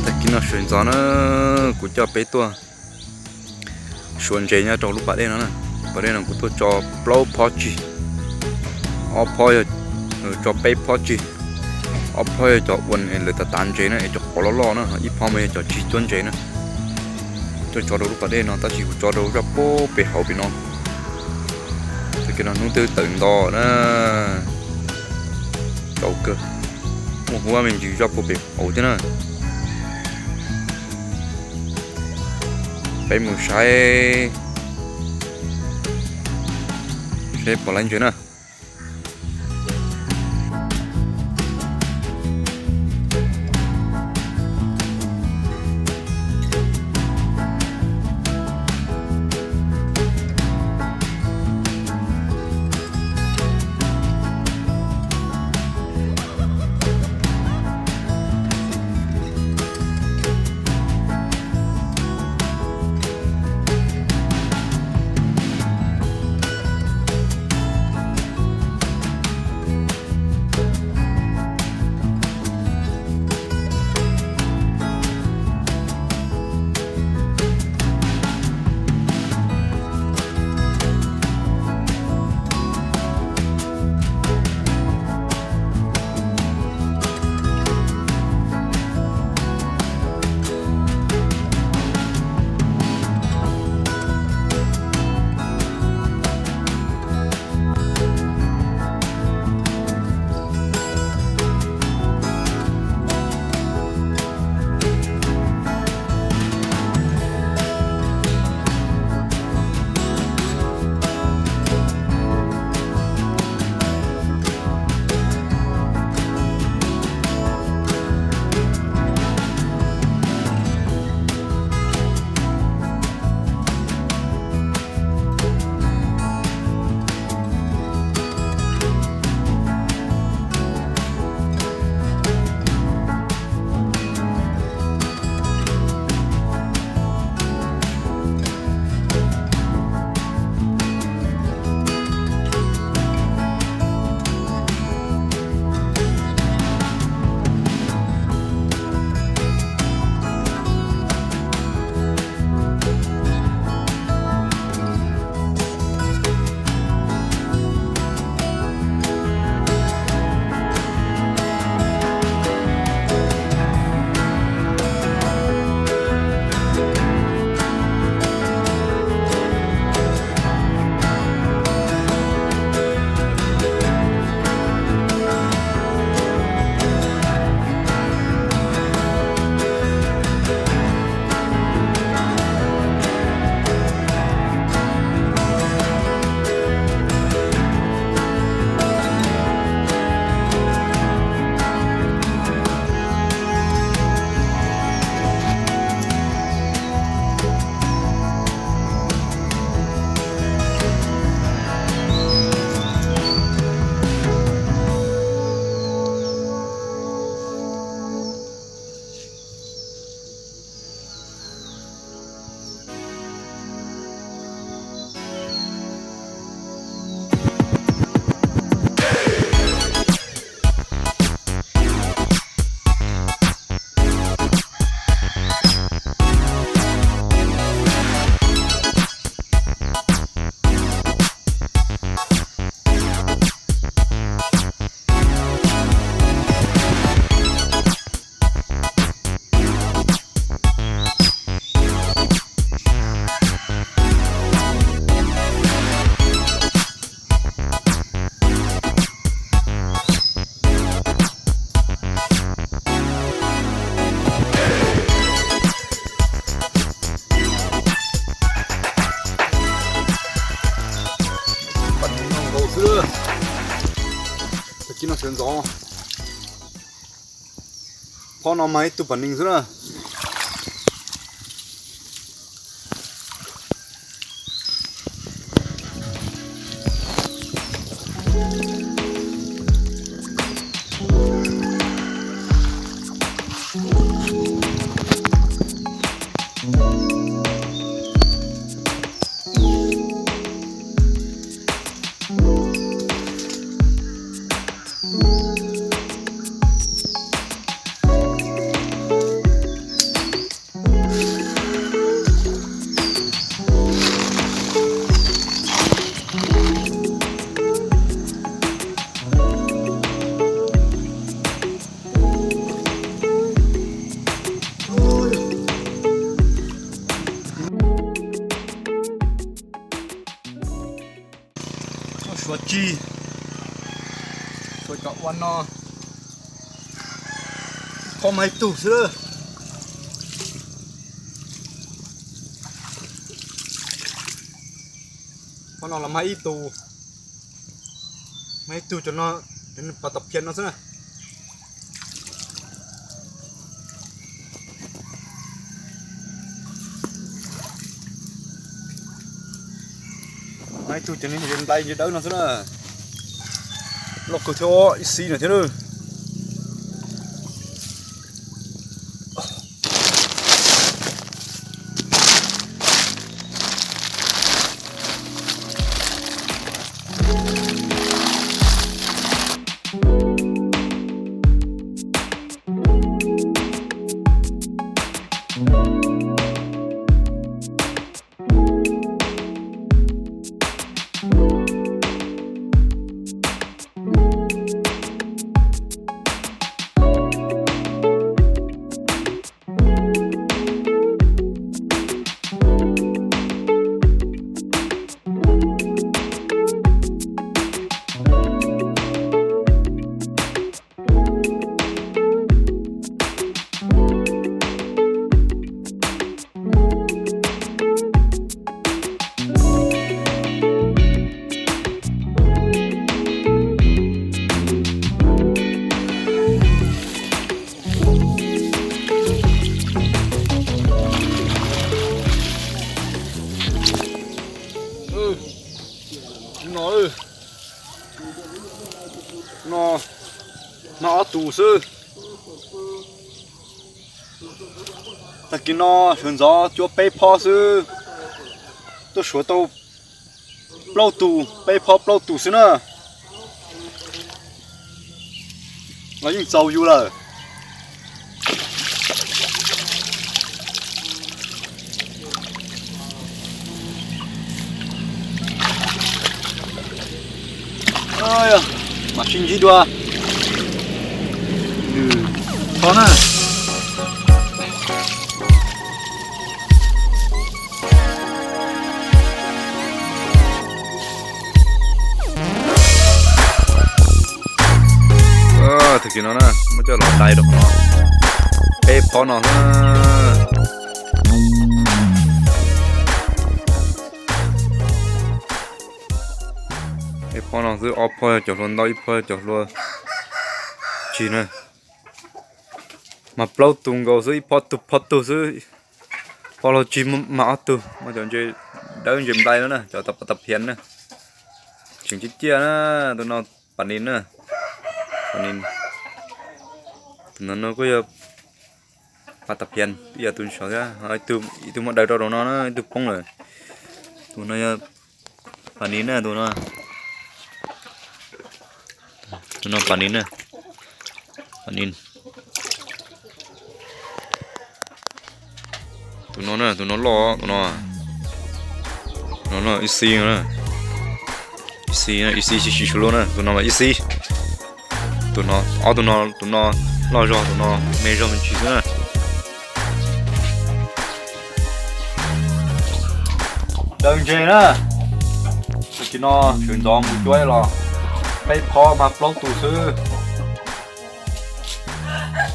Tag kis no sawv ntxov na, kuv coj peb tuaj suav ntses nyob rau lub pas dej no na. Pas dej no kuv tuaj tso plaub phob tsig, ob phob yog, tso peb phob tsig, ob phob yog cov uas lawv tav tav ntses na es cov qhov loj loj na, ib phob mas yog cov tsig cuab ntses na. Tuaj tso rau lub pas dej no tab sis kuv tso rau zaj puag pem hauv pem no. Tag kis no hnub twb tawm nto na, tsaus kawg, muaj huab me ntsis zaj puag pem hauv thiab na. Peb mus saib seb puas laib ntses na. Pas nees no nkaus xwb. Tag kis no sawv ntxov. Phob no mas ib tug pas nees xwb na. Ib, tsuas cov ua no, phob mas ib tug xwb. Phob no los mas ib tug, mas ib tug cov no, cov pas tas phiaj no xwb na. Mas ib tug cov nplai ntsej dawb no xwb na. Loj kawg thiab, ib xib no thiab lawm. No, no, no ob tug xwb. Tag kis no sawv ntxov cuab peb phob xwb, tuaj suav tau plaub tug, peb phob plaub tug xwb na. Los yeej txaus yus lawm. Mas sib ntsib dua. Tso na. Tag kis no na, muab coj los dai rau qhov no. Peb phob no xwb. Peb phob no xwb, ob phob yog cov hlua ntau, ib phob yog cov hlua tsig na. Mas plaub tug nkaus xwb, ib phob tug phob tug xwb. Phob hlua tsig mas ob tug, muaj cov ntses dawb ntses nplai no na, cov pas tas phiaj na. Tseem ciaj ciaj na, tus no pas nis na. Pas nis. Tus no kuj yog pas tas phiaj, ib yam tus saud thiab, ib tug muab daws rau rau no na, ib tug poob lawm. Tus no yog pas nis na, tus no. Tus no pas nis na. Pas nis. Tus no na, tus no loj, tus no. Tus no ib xib na. Ib xib, ib xib tsis tsis tshua luaj na, tus no mas ib xib. Tus no, ob tug no, tus no loj zog, tus no me zog me ntsis xwb na. Daws ntses na. Tag kis no sawv ntxov mus cuab los peb phob mas plaub tus xwb.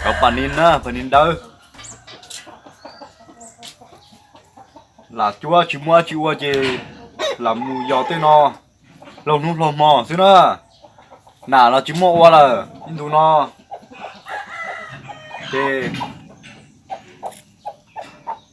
Cov pas nis na, pas nis dawb. Lam cuab tsis muaj dab tsi ua ces lam mus yos tej no laug hnub laug hmo xwb na. Nam los tsis muaj ua lawm ib ntus no. Ces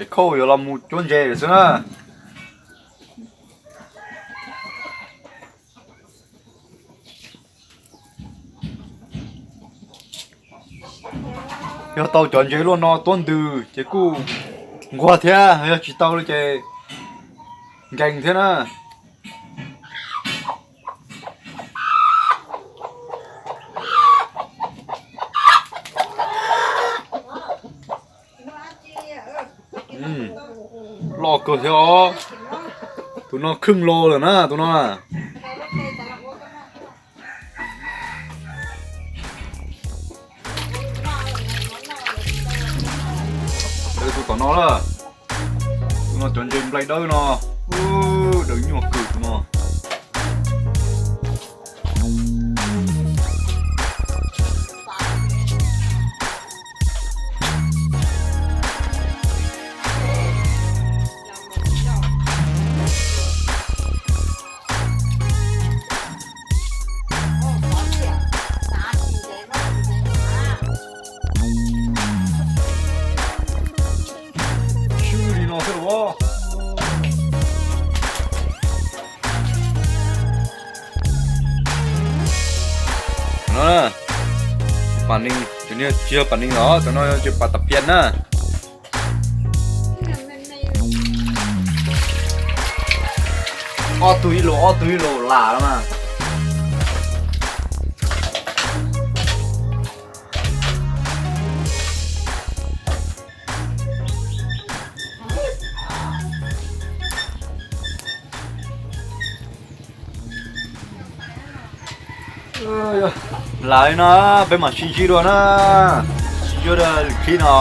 es khauj yuav los mus cuab ntses lawm xwb na. Yog tau cov ntses luaj no tuab ntws ces kuj nquag thiab, yog tsis tau li ces nkees thiab na. Loj kawg thiab os. Tus no khwj lo lawm na, tus no na. Tus tom no lawm. Tus no cov ntses nplai dawb no. Daws nyuaj kawg tus no. Pam neeg, cov no tsis yog pam neeg os, cov no yog pam tas phiaj na. Ob tug ib lus, ob tug ib lus lam los mas. Lam li no, peb mam sib ntsib dua na, sib ntsib dua lwm clip no.